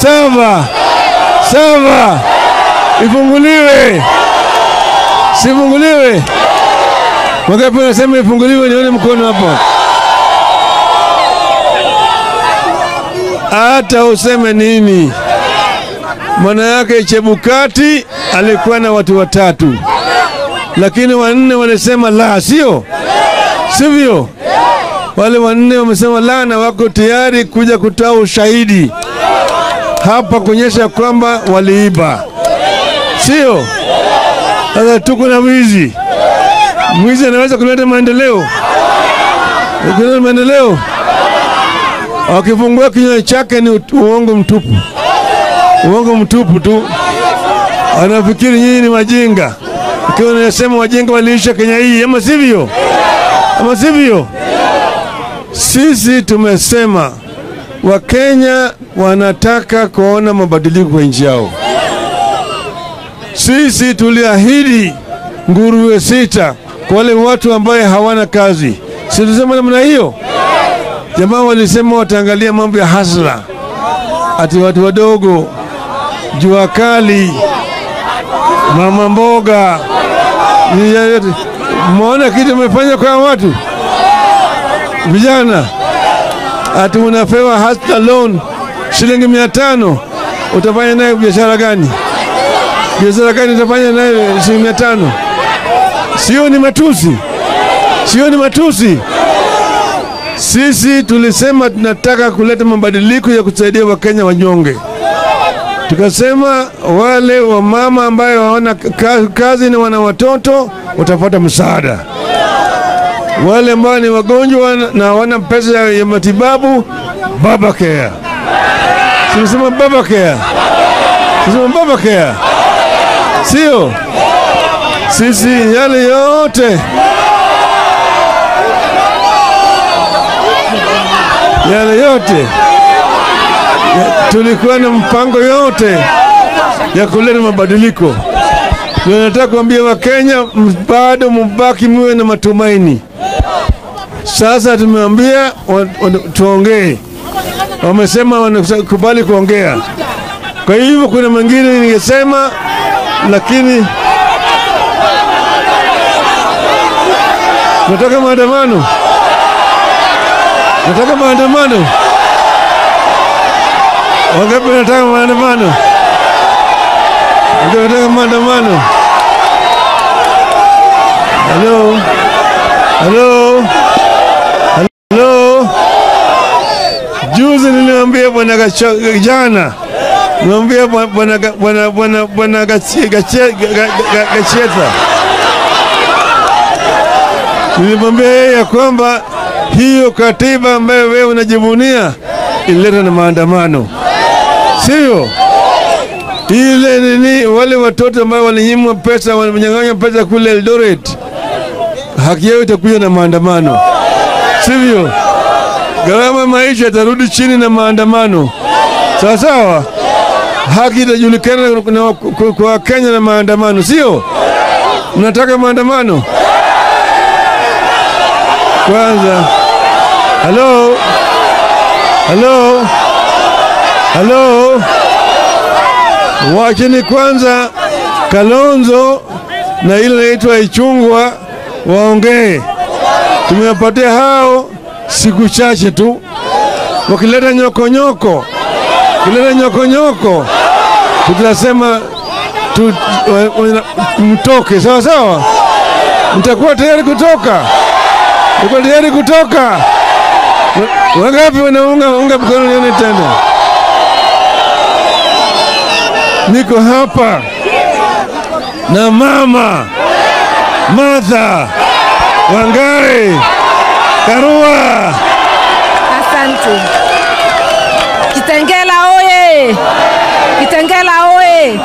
7 7 ifunguliwe. Sifunguliwe. Wangapi wanasema ifunguliwe? Nione mkono hapo. Hata useme nini, maana yake Chebukati alikuwa na watu watatu, lakini wanne walisema la, sio sivyo? Wale wanne wamesema la na wako tayari kuja kutoa ushahidi hapa kuonyesha kwamba waliiba, sio? Sasa tuko na mwizi. Mwizi anaweza kuleta maendeleo? Kuleta maendeleo? Akifungua kinywa chake ni uongo mtupu. Uongo mtupu tu. Anafikiri nyinyi ni wajinga. Ikiwa unasema wajinga waliisha Kenya hii, ama sivyo? Ama sivyo? Sisi tumesema Wakenya wanataka kuona mabadiliko kwa nchi yao. Sisi tuliahidi nguruwe 6 kwa wale watu ambao hawana kazi. Si tulisema namna hiyo? Jamaa walisema wataangalia mambo ya hasla, ati watu wadogo, jua kali, mama mboga. Mwaona kitu umefanya kwa watu vijana? Ati unapewa hasla loan shilingi 500, utafanya nayo biashara gani? Biashara gani utafanya nayo shilingi 500? Sio ni matusi? Sio ni matusi? Sisi tulisema tunataka kuleta mabadiliko ya kusaidia Wakenya wanyonge. Tukasema wale wamama ambao hawana kazi na wana watoto watapata msaada. Wale ambao ni wagonjwa na hawana pesa ya matibabu, baba care. Tulisema baba care. Tulisema baba care. Sio? Sisi yale yote, yale yote tulikuwa na mpango yote ya kuleta mabadiliko. Tunataka kuambia Wakenya bado mbaki muwe na matumaini. Sasa tumeambia tuongee. Wamesema wanakubali kuongea. Kwa hivyo kuna mengine ningesema, lakini nataka maandamano. Nataka maandamano. Wangapi wanataka maandamano? Wangapi wanataka maandamano? Hello? Hello? Hello? Juzi niliambia bwana jana, niliambia bwana Gacheta. Nilimwambia yeye kwamba hiyo katiba ambayo wewe unajivunia ilileta na maandamano. Sio? Ile nini, wale watoto ambao walinyimwa pesa, walinyang'anywa pesa kule Eldoret, haki yao itakuja na maandamano. Sivyo? Gharama maisha itarudi chini na maandamano. Sawa sawa? Haki itajulikana kwa Kenya na maandamano, sio? Mnataka maandamano? Kwanza. Hello? Hello? Hello? Wacheni kwanza Kalonzo na ile inaitwa Ichungwa waongee. Tumewapatia hao siku chache tu. Wakileta nyokonyoko, kileta nyokonyoko, tutasema mtoke. Sawa sawa? Mtakuwa tayari kutoka? Mtakuwa tayari kutoka? Wangapi wanaunga mkono nione tena? Niko hapa na mama Martha Wangari Karua. Asante. Kitengela oye! Kitengela oye!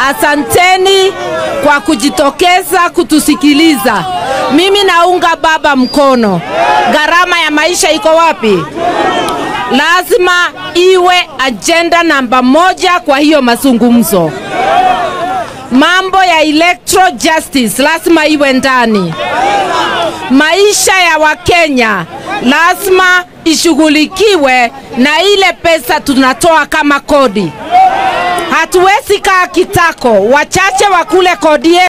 Asanteni kwa kujitokeza kutusikiliza. Mimi naunga baba mkono. Gharama ya maisha iko wapi? Lazima iwe agenda namba 1 kwa hiyo mazungumzo. Mambo ya electoral justice lazima iwe ndani. Maisha ya Wakenya lazima ishughulikiwe na ile pesa tunatoa kama kodi. Hatuwezi kaa kitako, wachache wakule kodi yetu.